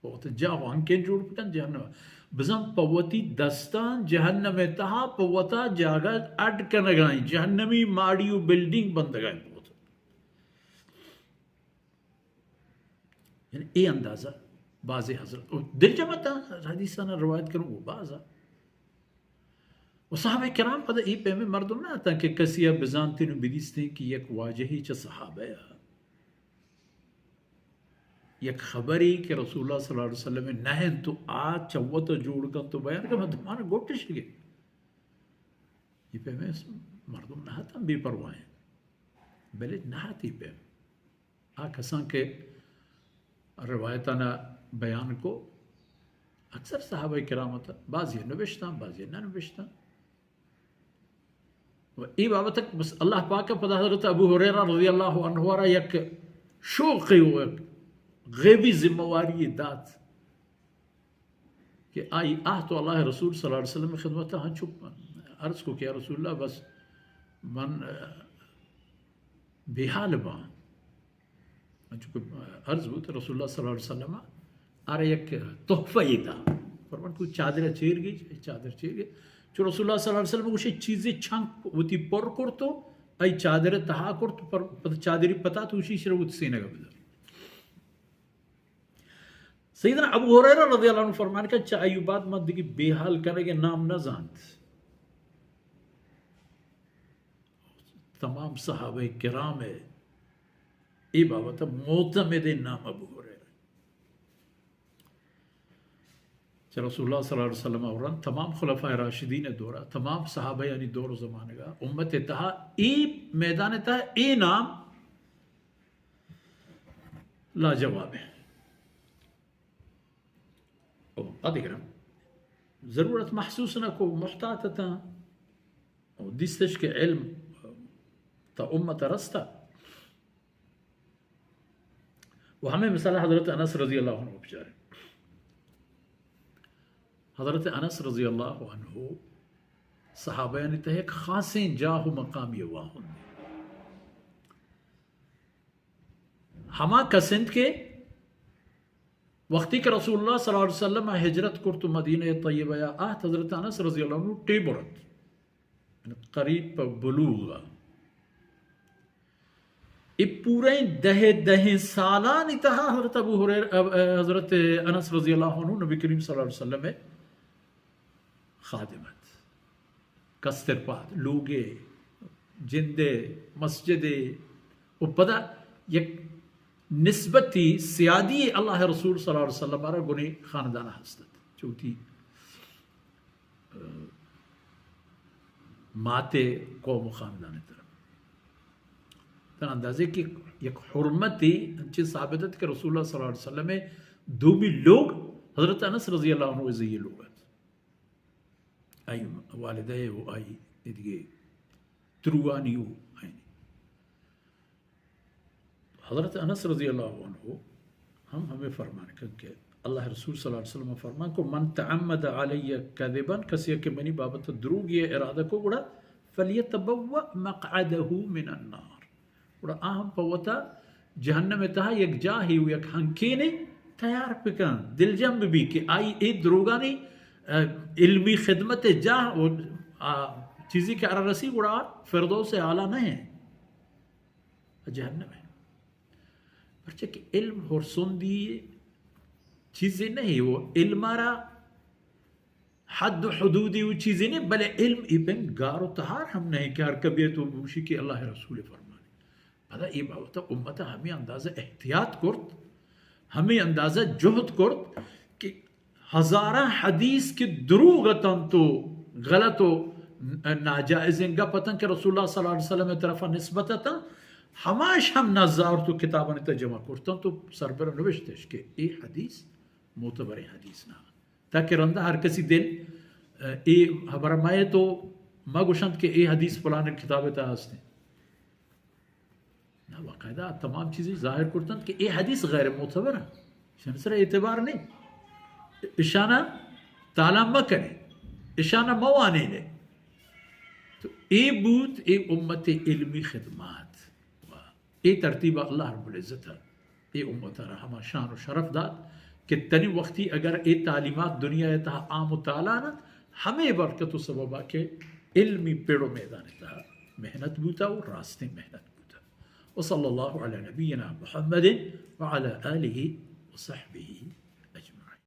پہ وت جاہ و ہنکین جوڑ بکن جہنم، بزاں پہ وتی دستاں جہنم ءِ تہا پہ وتا جاگہ اڈ کنگائیں، جہنمی ماڑی و بلڈنگ بندگائیں پہ وت۔ یعنی اے اندازہ بازیں حضرت و دلجم اتاں، حدیثانا روایت کنو و بازا۔ و صحابہ کرام پدا اے پیمیں مردم نہ اتاں کہ کسی ءَ بزانتیں و بدیستیں کہ یک واجہی چہ صحابہ ءَ یک خبرے کہ رسول اللہ صلی اللہ علیہ وسلم ءَ نہ انت و آ چہ وت ءَ جوڑ کنت و بیان کنت، من دمان گوٹش گے۔ اے پیمیں مردم نہ اتاں بے پرواہیں، بلے نہ اتی پیم۔ آ کسان کہ روایتانا بیان کو، اکثر صحابہ کرام اتاں، بعضی نوشتاں، بعضی نہ نوشتاں۔ و اے بابت بس اللہ پاک پدا حضرت ابو ہریرہ رضی اللہ عنہ را یک شوقے و یک غیبی ذمہ واری دات کہ آئی آہت و اللہ رسول صلی اللہ علیہ وسلم خدمت ہنچو عرض کو کہ یا رسول اللہ، بس من بے حال باں۔ انچو کہ عرض بوت، رسول اللہ صلی اللہ علیہ وسلم آرا یک تحفہ یے دا۔ فرمان کو چادر چیر گئی، چادر چیر گئی۔ چو رسول اللہ صلی اللہ علیہ وسلم گوشے چیزے چنک وتی پر کرتو، ای چادر تہا کرت، پر پت-، چادری پتا تو شی شروت سینگا بدر۔ سیدنا ابو ہریرہ رضی اللہ عنہ فرمان کہ چہ ایوبات من دگی بے حال کنگے نام نہ زانت۔ تمام صحابہ کرام ءِ اے بابت ءَ معتمدیں نام ابو ہریرہ۔ چہ رسول اللہ صلی اللہ علیہ وسلم ءَ رند تمام خلفاء راشدین ءِ دور ءَ، تمام صحابہ یعنی دور و زمانگ ءَ امت ءِ تہا اے میدان ءِ تہا اے نام لاجواب ایں۔ او، آ دگراں ضرورت محسوس نہ کو، محتاط اتاں۔ او دیستش کہ علم تا امت رستا۔ و ہمیں مثال حضرت انس رضی اللہ عنہ بچارے۔ حضرت انس رضی اللہ عنہ صحابیانی تہ یک خاصیں جاہ و مقامی واہند۔ ہما کس انت کہ وقتی کہ رسول اللہ صلی اللہ علیہ وسلم ہجرت کرت و مدینہ طیبہ یا آہت، حضرت انس رضی اللہ عنہ ٹیبر ات، یعنی قریب پہ بلوغ ءَ۔ اے پوریں دہ، دہیں سالانی تہا حضرت ابو ہریر-، اب-، حضرت انس رضی اللہ عنہ نبی کریم صلی اللہ علیہ وسلم خادم ات۔ کستر پاد، لوگے، جندے، مسجدے، و پدا یک نسبتی سیادی اللہ رسول صلی اللہ علیہ وسلم را گنی خاندان ہست ات۔ چوتی، اه، ماتے قوم و خاندان طرف۔ تن اندازے کہ یک حرمتی انچے ثابت ات کہ رسول اللہ صلی اللہ علیہ وسلم دومی لوگ حضرت انس رضی اللہ عنہ زی لوگ ات۔ آئی والدہ و آئی ادگے تروانی و آئی۔ حضرت انس رضی اللہ عنہ ہم ہمیں فرمان کن کہ اللہ رسول صلی اللہ علیہ وسلم فرمان کو، من تعمد علی کذبا، کسی کہ منی بابت دروگی ارادہ کو گڑا، فلیتبوأ مقعده من النار، گڑا آ ہم پہ وتا جہنم ءِ تہا یک جاہے و یک ہنکینے تیار بکن، دلجم ببی کہ آئی اے دروگانی، اه، علمی خدمت ءِ جاہ و، آ، چیزی کہ آرا رسی گڑا فردوس اعلیٰ نہ ایں، جہنم ایں۔ پرچہ کہ علم ہرسندی چیزے نہ ایں، و علم را حد و حدودی و چیزے نہ ایں، بلے علم ای پیم گار و تہار ہم نہ ایں کہ ہر کبھی تو بوشی کہ اللہ رسول فرمانے۔ پدا ای بابت امت ہمیں اندازہ احتیاط کرت، ہمیں اندازہ جہد کرت کہ ہزاراں حدیث کہ دروگ اتنت و غلط و ناجائزیں گپ اتنت کہ رسول اللہ صلی اللہ علیہ وسلم ءِ طرفا نسبت اتنت، ہماش ہم نزارت و کتابانی تہ جمع کرتنت و سربرا نوشتش کہ اے حدیث معتبریں حدیث نہ انت۔ تاکہ رندا ہر کسی دل، اه، اے حبر مئے تو مگوشنت کہ اے حدیث فلان کتاب تہ ہستیں۔ نہ، باقاعدہ تمام چیزیں ظاہر کرتنت کہ اے حدیث غیر معتبر انت، اشانی سر اعتبار نہیں، اشانا تالان مکنے، اشانا موانے۔ تو اے بوت اے امت علمی خدمات۔ اے ترتیب اللہ رب العزت اے امت را ہما شان و شرف دات کہ تنی وقتی اگر اے تعلیمات دنیا ءِ تہا عام و تالان انت، ہمے برکت و سببا کہ علمی پڑ و میدان ءِ تہا محنت بوتا و راستیں محنت بوتا۔ وصلی اللہ علی نبینا محمد وعلی آلہ وصحبہ